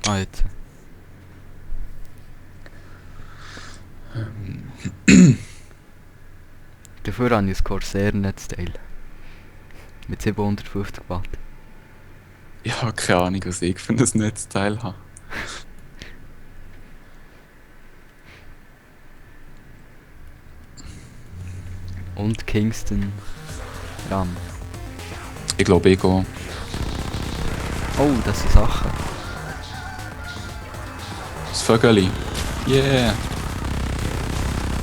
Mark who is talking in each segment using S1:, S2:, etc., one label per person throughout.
S1: Ah, jetzt. Dafür habe ich ein Corsair-Netzteil. Mit 750 Watt.
S2: Ich habe keine Ahnung, was ich für ein Netzteil habe.
S1: Und Kingston RAM.
S2: Ich glaube, ich gehe.
S1: Oh, das sind Sachen.
S2: Das Vögeli. Yeah.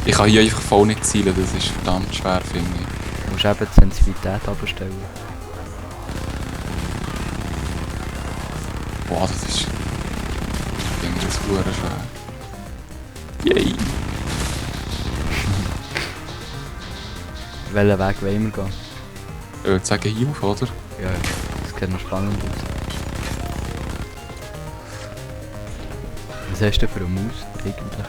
S2: Ich kann hier einfach voll nicht zielen, das ist verdammt schwer, finde ich.
S1: Du musst eben die Sensitivität abstellen.
S2: Boah, das ist... Ich finde das verdammt schwer. Yay!
S1: Welchen Weg wollen wir gehen?
S2: Ich würde sagen, hier auf, oder?
S1: Ja, das sieht noch spannend aus. Was hast du für eine Maus eigentlich?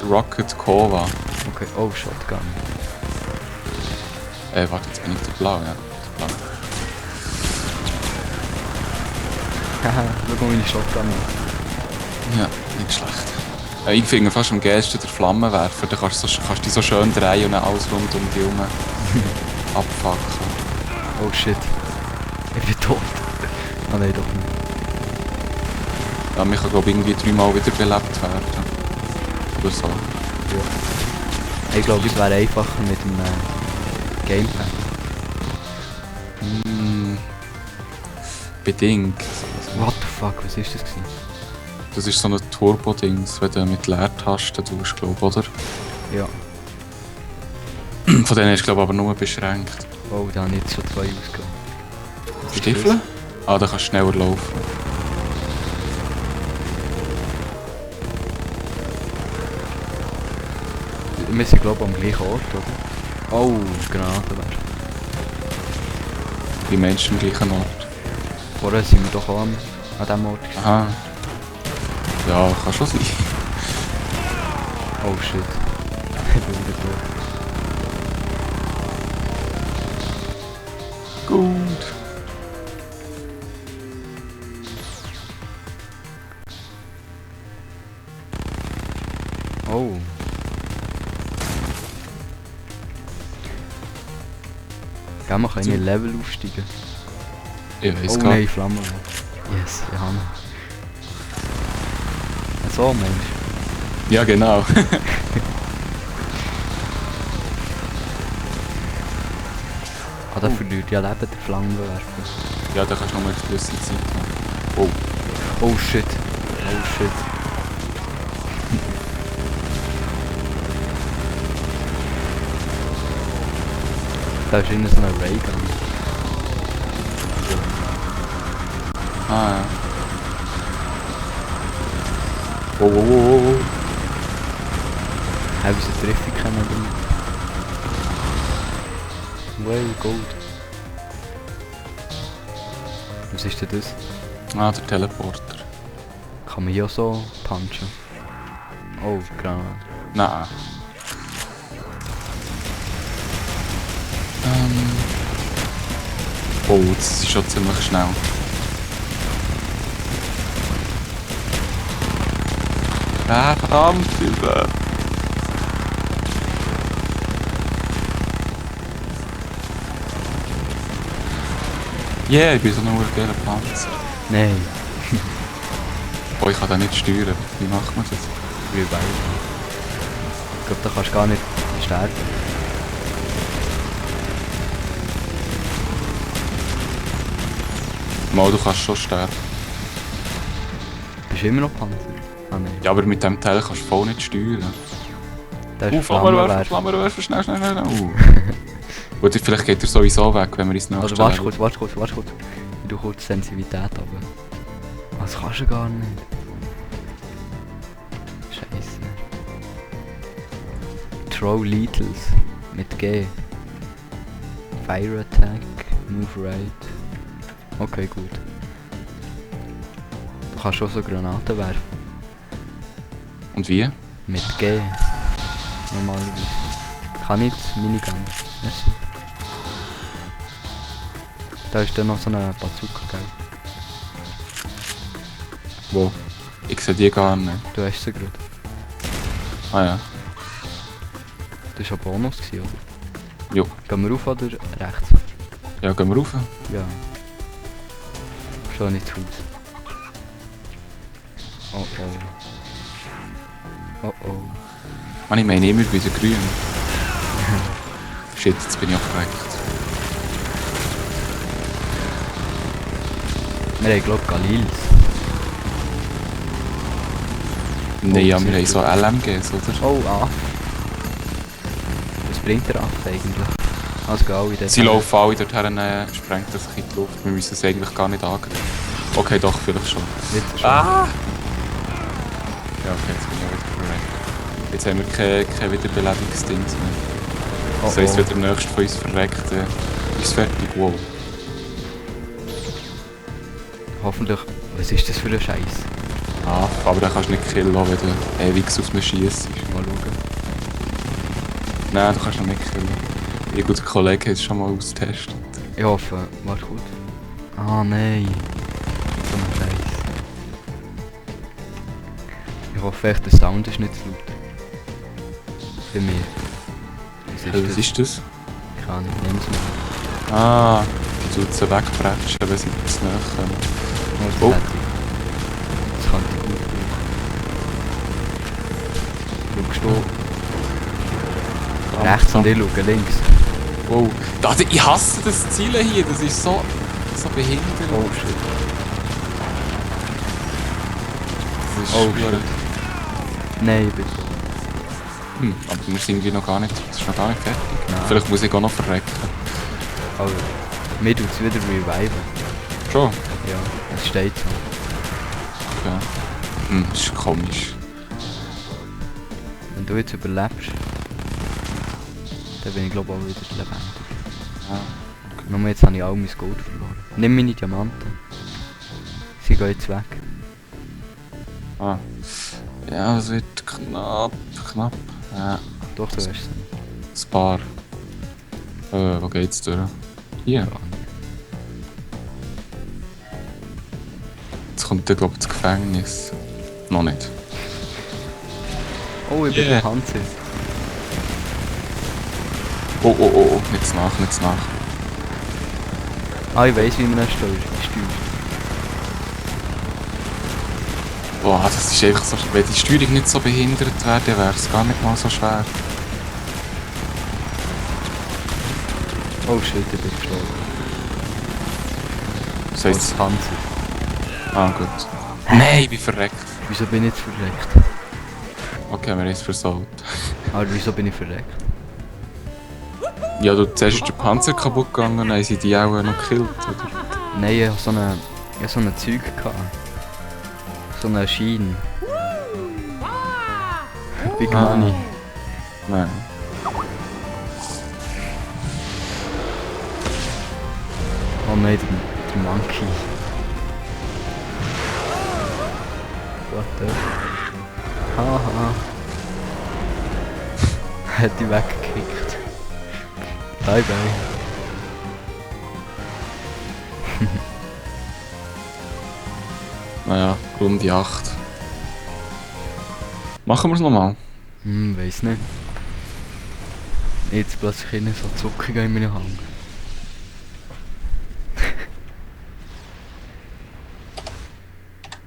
S2: Rocket Kova.
S1: Okay, oh, Shotgun.
S2: Warte, jetzt bin ich der Blau, ja. Der Blau.
S1: Haha, schau mal meine Shotgun an.
S2: Ja, nicht schlecht. Ich finde fast am geilsten der Flammenwerfer. Da kannst du dich so schön drehen und dann alles rund um die herum abfackeln.
S1: Oh shit. Ich bin tot. Ah nein, doch nicht.
S2: Ja, mich kann glaube ich irgendwie 3-mal wiederbelebt werden. Oder so.
S1: Ja. Ich glaube, es wäre einfacher mit dem Gamepad.
S2: Bedingt.
S1: What the fuck, was ist das gewesen?
S2: Das ist so ein Turbo-Dings, wenn du mit Leertasten tust, glaube ich, oder?
S1: Ja.
S2: Von denen ist glaube ich aber nur beschränkt.
S1: Oh, da habe ich jetzt schon 2 ausgegeben. Was ist
S2: Stiefel? Ah, da kannst du schneller laufen.
S1: das? Wir sind glaube ich am gleichen Ort, oder? Oh, Granatenwerfer.
S2: Die Menschen am gleichen Ort.
S1: Vorher sind wir doch auch an diesem Ort gewesen.
S2: Aha. Ja, kann schon sein.
S1: Oh shit. Ich bin wieder tot.
S2: Gut.
S1: Oh. Gehen wir können in Level aufsteigen.
S2: Ich weiss
S1: Oh
S2: gar
S1: nein,
S2: nicht.
S1: Flammen. Yes, ich habe ihn. So, Mensch.
S2: Ja, genau.
S1: Ah, da verliert ja Leben der Flammenwerfer.
S2: Ja, da kannst du noch mal eine gewisse Zeit haben. Oh.
S1: Oh shit. Oh shit. Da ist innen so ein Raygun.
S2: Ah, ja. Oh, oh, oh, oh.
S1: Haben sie eine Treffer können oder nicht? Well, Gold. Was ist denn das?
S2: Ah, der Teleporter.
S1: Kann man hier auch so punchen? Oh, Granate.
S2: Nein. Oh, das ist schon ziemlich schnell. Ah, verdammt, Hilfe! Yeah, ich bin so ein geiler Panzer.
S1: Nein,
S2: Oh, ich kann den nicht steuern. Wie macht man das?
S1: wie weit? Ich glaube, da kannst du gar nicht sterben.
S2: Mal, du kannst schon sterben.
S1: Bist du immer noch Panzer? Ah nein.
S2: Ja, aber mit dem Teil kannst du voll nicht steuern.
S1: Da ist
S2: Flammenwerfer,
S1: Flammenwerfer.
S2: Flammenwerfer, schnell, schnell, schnell. Gut, vielleicht geht er sowieso weg, wenn wir ins nächste
S1: Also warte kurz. Ich tu kurz die Sensitivität ab. Das kannst du gar nicht. Scheiße. Throw Lethals mit G. Fire Attack, Move Right. Okay, gut. Du kannst auch so Granaten werfen.
S2: Und wie?
S1: Mit G. Normalerweise. Kann ich Minigun. Merci. Da ist dann noch so eine Bazooka, gell?
S2: Wo? Ich sehe die gar nicht.
S1: Du hast sie gerade.
S2: Ah ja.
S1: Das war ein Bonus, gewesen, oder?
S2: Jo.
S1: Gehen wir rauf oder rechts?
S2: Ja, gehen wir rauf.
S1: Ja. Schon nicht zu Haus. Oh oh. Oh oh.
S2: Man, ich meine immer bei den Grünen. Shit, jetzt bin ich auch verreckt.
S1: Wir haben glaube ich Galils.
S2: Nein, ja, wir
S1: sicher.
S2: haben so LMGs, oder?
S1: Oh, ah. Was bringt der Affe eigentlich? Also geh alle dort
S2: Sie
S1: hin.
S2: laufen alle dorthin, sprengt er sich in die Luft. Wir müssen es eigentlich gar nicht angreifen. Okay, doch, vielleicht schon.
S1: Jetzt schon.
S2: Ah! Ja, okay, jetzt bin ich auch wieder verreckt. Jetzt haben wir kein Wiederbelebungsding mehr. Das heisst, wenn der nächste von uns verreckt, ist es fertig. Wow.
S1: Hoffentlich. Was ist das für ein Scheiß?
S2: Ah, aber den kannst du nicht killen, wenn du ewig auf mir schiessest.
S1: Mal schauen.
S2: Nein, du kannst ihn nicht killen. Ein guter Kollege hat es schon mal ausgetestet.
S1: Ich hoffe, warte gut. Ah nein. So ein Scheiß. Ich hoffe echt, der Sound ist nicht zu laut. Bei mir.
S2: Was ist das?
S1: Keine Ahnung, nimm's mal.
S2: Ah, du tust sie wegbretschen, wenn sie zu nahe kommen.
S1: Oh.
S2: Oh.
S1: Das kann ich gut schaust du rechts und ich schaue links.
S2: Wow. Ich hasse das Zielen hier, das ist so behindert.
S1: Oh shit.
S2: Das ist
S1: Oh
S2: schwierig.
S1: shit. Nein, bitte.
S2: Aber wir sind irgendwie noch gar nicht, das ist noch gar nicht fertig.
S1: Nein.
S2: Vielleicht muss ich auch noch verrecken.
S1: Aber mir tut es wieder reviven.
S2: Schon?
S1: Ja, es steht so.
S2: Ja. Das ist komisch.
S1: Wenn du jetzt überlebst, dann bin ich glaube auch wieder lebendig.
S2: Ja.
S1: Nur jetzt habe ich all mein Gold verloren. Nimm meine Diamanten. Sie gehen jetzt weg.
S2: Ah. Ja, es wird knapp. Ja.
S1: Doch, du hast sie.
S2: Das Paar. Wo geht's durch? Hier. Jetzt kommt der, glaube ich, das Gefängnis. Noch nicht.
S1: Oh, ich bin
S2: Yeah.
S1: der Panzer.
S2: Oh, nicht zu nach, nicht zu nach.
S1: Ah, ich weiss, wie man das steuert.
S2: Boah, das ist einfach so schwer. Wenn die Steuerung nicht so behindert wäre, dann wäre es gar nicht mal so schwer.
S1: Oh shit, ich bin gestorben.
S2: Das
S1: Als
S2: heisst,
S1: Panzer.
S2: ah gut. Nein, ich bin verreckt.
S1: Wieso bin ich jetzt verreckt?
S2: Okay, wir haben es versaut.
S1: Aber wieso bin ich verreckt?
S2: Ja, zuerst ist der Panzer kaputt gegangen, dann haben sie die auch noch gekillt, oder?
S1: Nein, ich hatte so ein Zeug gehabt. So eine Schiene. Big
S2: Ah.
S1: Money.
S2: Nein.
S1: Oh nein, der Monkey. What the? Haha. Hat die weggekickt. Bye bye.
S2: Naja, Runde 8. Machen wir es nochmal.
S1: Weiss nicht. Jetzt plötzlich so Zuckungen in meinen Hand.